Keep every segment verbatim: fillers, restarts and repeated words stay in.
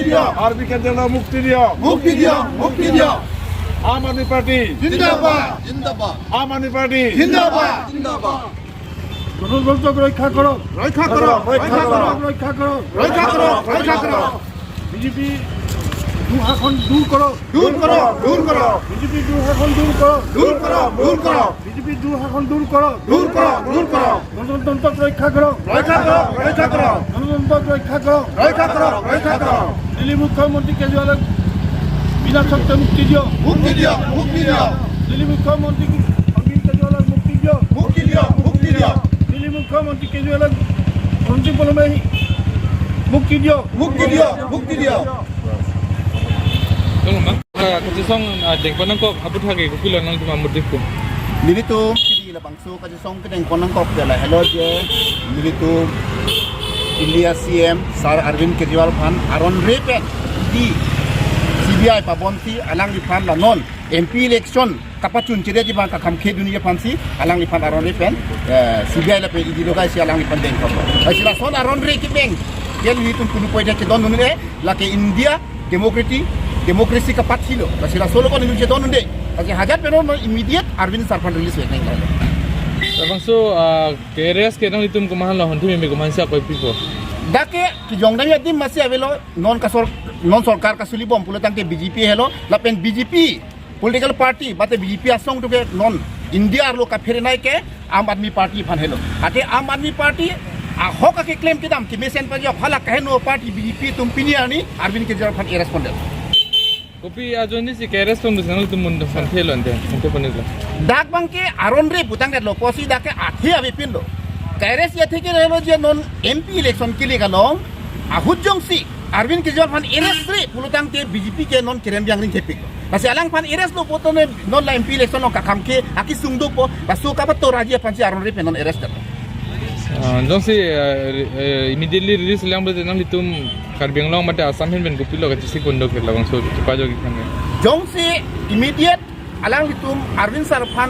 দিয়ক। আৰবিন কেজৰিৱালক মুক্তি দিয়ক। মুক্তি দিয়ক, মুক্তি দিয়ক। আম আদমী পাৰ্টি জিন্দাবাদ। জিন্দাবাদ। আম আদমী পাৰ্টি জিন্দাবাদ। জিন্দাবাদ। গণতন্ত্ৰক ৰক্ষা কৰক। ৰক্ষা কৰক, ৰক্ষা কৰক। ৰক্ষা কৰক। ৰক্ষা কৰক, ৰক্ষা কৰক। বিজেপি দুঃশাসন দূৰ কৰক। দূৰ কৰক, দূৰ কৰক। বিজেপি দুঃশাসন দূৰ কৰক। দূৰ কৰক, দূৰ কৰক। বিজেপি দুঃশাসন দূৰ কৰক। দূৰ কৰক, দূৰ কৰক। গণতন্ত্ৰক ৰক্ষা কৰক। ৰক্ষা কৰক, ৰক্ষা কৰক। গণতন্ত্ৰক ৰক্ষা কৰক। ৰক্ষা কৰক, ৰক্ষা কৰক। দিল্লী মুখ্যমন্ত্ৰী কেজৰিৱালক বিনা চৰ্তে মুক্তি দিয়ক। মুক্তি দিয়ক, মুক্তি দিয়ক। দিল্লী মুখ্যমন্ত্ৰী অৰবিন্দ কেজৰিৱালক মুক্তি দিয়ক। মুক্তি দিয়ক, মুক্তি দিয়ক। দিল্লী মুখ্যমন্ত্ৰী কেজৰিৱালক অন্তিম পলমে মুক্তি দিয়ক। মুক্তি দিয়ক, মুক্তি দিয়ক। Dong, ma, ah, kachisong, ah, dengpon nangkok, habut hage, kopilo nangtum amudikku. Nelitum, pini labangso kachisong kedengpon nangkok ke lahelo je, nelitum India C M Sir Arvind Kejriwal aphan aron re pen, di C B I pabonsi alangliphan la non M P election kapachun chedetji aphan, kakhang khedunji aphansi alangliphan aron re pen, eh, C B I lapen E D logai si alangliphan dengpon. Lasi lason aron re kipeng, kel nelitum kunu poida chedondunde, lake India democracy, democracy kapathilo. Lasi laso lo ko nelitum chedondunde. Lasi hajat penon immediate Arvind Sir aphan release ve neng. Labangso, ah, K R S ke nanglitum komahan lo, honthi meme komahan si akoi pipo. Dak ke kijongdam adim masi avelo, non kasor, non sorkar kasulibom pulo tangte B J P helo, lapen B J P political party, bate B J P asong tu ke non India arlo kaphere nai ke Aam Aadmi Party aphan helo. Ate Aam Aadmi Party ahok ake claim kedam kemesen pajok, hala kaheno party B J P atum pini arni Arvind Kejriwal aphan arrest pondet. Kopi ajoine si K R S atum nanglitum mun aphan thelo ante, ante ponlo. Dak abang ke aron re putangdetlo, pusi dak ke athe avepinlo. K R S athe ke relo je non M P election kili kalong, ahut jongsi Arvind Kejriwal aphan arrest re pulo tangte B J P ke non kerem biang ring kepik. Lasi alangphan arrest lo pu tangte non la M P election along kakhang ke akesung dopo, laso kapato raji aphansi aron re pen non arrest det. Ah, jongsi, eh, eh, immediately release lang berarti nanglitum Karbi Anglong mate Assam ahin pen kopilo kachesik pondok ke labangso kepajokji aphan. Jongsi immediate alanglitum Arvind Sir aphan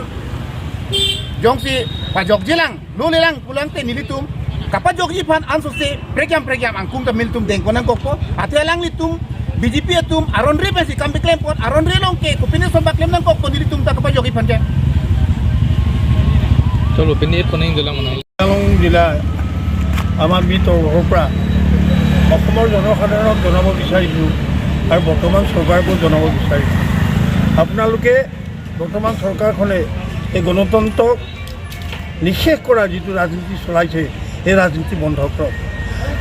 jongsi pajokji lang, lo le lang pulo tangte nelitum kapajokji aphan ansose pregiam pregiam angkung ta nelitum dengpon nangkokpo. Ate alanglitum B J P atum aron re pensi kam beklem pon, aron re along ke kopine son beklem nangkokpo nelitum ta kapajokji aphan ke. Cholo, pini pon nangjilang mana? Karbi আংলং জিলা আম আদমী তৰফৰ পৰা অসমৰ জনসাধাৰণক জনাব বিচাৰিছোঁ আৰু বৰ্তমান চৰকাৰকো জনাব বিচাৰিছোঁ, আপোনালোকে বৰ্তমান চৰকাৰখনে এই গণতন্ত্ৰক নিঃশেষ কৰা যিটো ৰাজনীতি চলাইছে, এই ৰাজনীতি বন্ধ কৰক।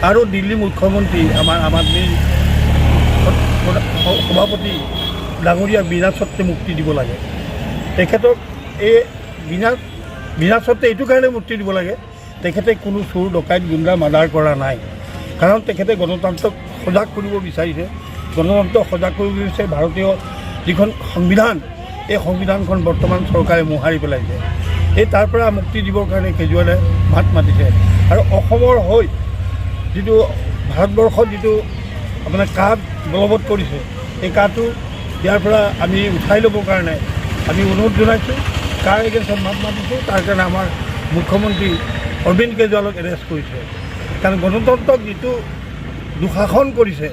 আৰু দিল্লী মুখ্যমন্ত্ৰী আমাৰ আম আদমী সভাপতি ডাঙৰীয়া বিনা চৰ্তে মুক্তি দিব লাগে। তেখেতক এই বিনা, বিনা চৰ্তে এইটো কাৰণে মুক্তি দিব লাগে, তেখেতে কোনো চোৰ, ডকাইত, গুণ্ডা, মাৰ্ডাৰ কৰা নাই। কাৰণ তেখেতে গণতন্ত্ৰক সজাগ কৰিব বিচাৰিছে। গণতন্ত্ৰক সজাগ কৰিব বিচাৰিছে। ভাৰতীয় যিখন সংবিধান, এই সংবিধানখন বৰ্তমান চৰকাৰে মোহাৰি পেলাইছে। এই তাৰ পৰা মুক্তি দিবৰ কাৰণে কেজৰিৱালে মাত মাতিছে। আৰু অসমৰ হৈ যিটো ভাৰতবৰ্ষত যিটো আপোনাৰ কাহ বলবৎ কৰিছে, এই কাহটো ইয়াৰ পৰা আমি উঠাই ল'বৰ কাৰণে আমি অনুৰোধ জনাইছোঁ। কাৰ এগেইনষ্টত মাত মাতিছোঁ, তাৰ কাৰণে আমাৰ মুখ্যমন্ত্ৰী অৰবিন্দ কেজৰিৱালক এৰেষ্ট কৰিছে। কাৰণ গণতন্ত্ৰক যিটো দুঃশাসন কৰিছে,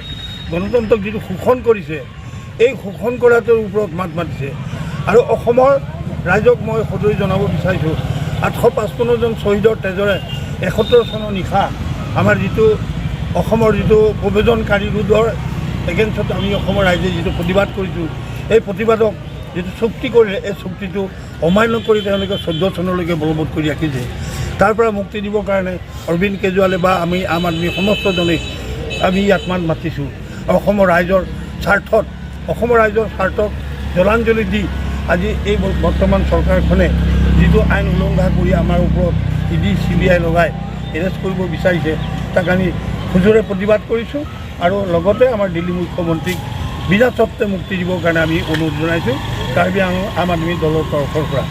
গণতন্ত্ৰক যিটো শোষণ কৰিছে, এই শোষণ কৰাটোৰ ওপৰত মাত মাতিছে। আৰু অসমৰ ৰাইজক মই সদৰি জনাব বিচাৰিছোঁ, আঠশ পঁচপন্ন জন শ্বহীদৰ তেজেৰে এসত্তৰ চনৰ নিশা আমাৰ যিটো অসমৰ যিটো প্ৰব্ৰজনকাৰী ৰোডৰ এগেইনষ্টত আমি অসমৰ ৰাইজে যিটো প্ৰতিবাদ কৰিছোঁ, এই প্ৰতিবাদক যিটো চুক্তি কৰিলে, এই চুক্তিটো অমান্য কৰি তেওঁলোকে চৈধ্য চনলৈকে বলবৎ কৰি ৰাখিছে। তাৰ পৰা মুক্তি দিবৰ কাৰণে অৰবিন্দ কেজৰিৱালে বা আমি আম আদমী সমস্তজনে আমি ইয়াত মাত মাতিছোঁ। অসমৰ ৰাইজৰ স্বাৰ্থত, অসমৰ ৰাইজৰ স্বাৰ্থত জলাঞ্জলি দি আজি এই ব-, বৰ্তমান চৰকাৰখনে যিটো আইন উলংঘা কৰি আমাৰ ওপৰত E D C B I লগাই এৰেষ্ট কৰিব বিচাৰিছে, তাক আমি খজোৰে প্ৰতিবাদ কৰিছোঁ। আৰু লগতে আমাৰ দিল্লী মুখ্যমন্ত্ৰীক বিনা চৰ্তে মুক্তি দিবৰ কাৰণে আমি অনুৰোধ জনাইছোঁ কাৰ্বি আংলং আম আদমী দলৰ তৰফৰ পৰা।